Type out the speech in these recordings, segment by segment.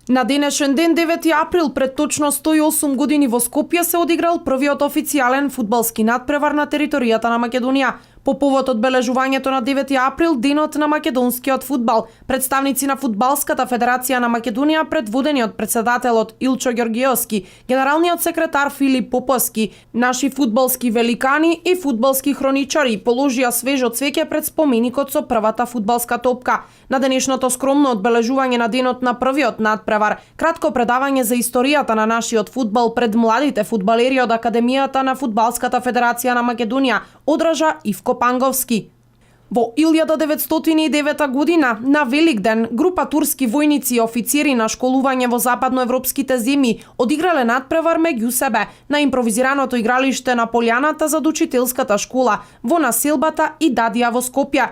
На денешен ден, 9 април, пред точно 108 години во Скопје се одиграл првиот официјален фудбалски надпревар на територијата на Македонија. По повод одбележувањето на 9 април, денот на македонскиот фудбал, представници на Фудбалската федерација на Македонија, предводени од председателот Илчо Ѓоргиевски, генералниот секретар Филип Поповски, наши фудбалски великани и фудбалски хроничари положија свежо цвеќе пред споменикот со првата фудбалска топка. На денешното скромно одбележување на денот на првиот надпревар, кратко предавање за историјата на нашиот фудбал пред младите фудбалери од Академијата на Фудбалската федерација на Македонија одржа Ивко Панговски. Во 1909 година, на Великден, група турски војници и офицери на школување во западноевропските земји одиграле надпревар меѓу себе на импровизираното игралиште на Полјаната зад учителската школа во населбата Идадија во Скопје.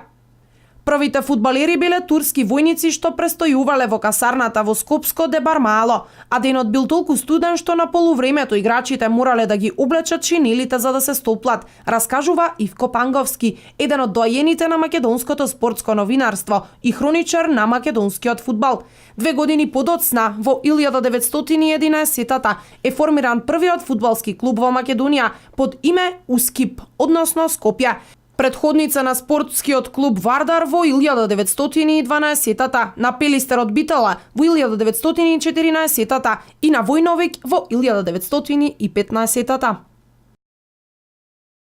Првите фудбалери биле турски војници што престојувале во касарната во Скопско Дебармало, а денот бил толку студен што на полувремето играчите морале да ги облечат шинелите за да се стоплат, раскажува Ивко Панговски, еден од доајените на македонското спортско новинарство и хроничар на македонскиот фудбал. 2 години подоцна, во 1911-та, е формиран првиот фудбалски клуб во Македонија под име Ускип, односно Скопје. Предходница на спортскиот клуб Вардар во 1912-та, на Пелистерот Битола во 1914-та и на Војновик во 1915-та.